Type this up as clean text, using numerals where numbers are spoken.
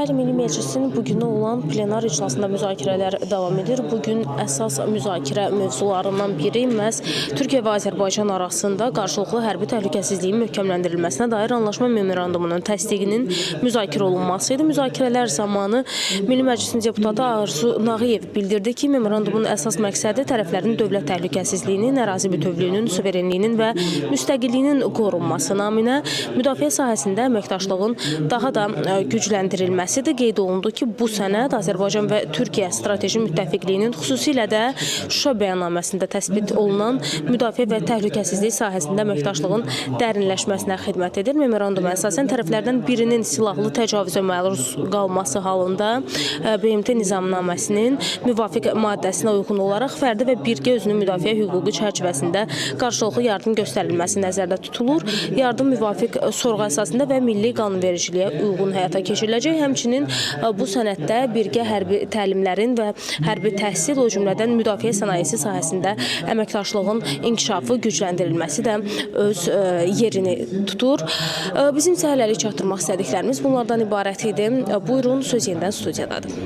Bəli, Milli Məclisin bugünə olan plenar iclasında müzakirələr davam edir. Bu gün əsas müzakirə mövzularından biri məhz Türkiyə və Azərbaycan arasında qarşılıqlı hərbi təhlükəsizliyin möhkəmləndirilməsinə dair anlaşma memorandumunun təsdiqinin müzakirə olunması idi. Müzakirələr zamanı Milli Məclisin deputatı Arzu Nağıyev bildirdi ki, memorandumun əsas məqsədi tərəflərin dövlət təhlükəsizliyinin, ərazi bütövlüyünün, suverenliyinin və müstəqilliyinin qorunması naminə müdafiə sahəsində əməkdaşlığın daha da gücləndirilməsidir. Qeyd olundu ki, bu sənəd Azərbaycan və Türkiyə strateji müttəfiqliyinin, xüsusilə də Şuşa bəyannaməsində təsbit olunan müdafiə və təhlükəsizlik sahəsində əməkdaşlığın dərinləşməsinə xidmət edir. Memoranduma əsasən tərəflərdən birinin silahlı təcavüzə məruz qalması halında BMT nizamnaməsinin müvafiq maddəsinə uyğun olaraq fərdi və birgə özünü müdafiə hüququ çərçivəsində qarşılıqlı yardım göstərilməsi nəzərdə tutulur. Yardım müvafiq sorğu əsasında və milli qanunvericiliyə uyğun həyata keçiriləcək. Həmçinin bu sənəddə birgə hərbi təlimlərin və hərbi təhsil, o cümlədən müdafiə sənayesi sahəsində əməkdaşlığın inkişafı, gücləndirilməsi də öz yerini tutur. Bizim isə hələlik çatdırmaq istədiklərimiz bunlardan ibarət idi. Buyurun, söz yenidən studiyadadır.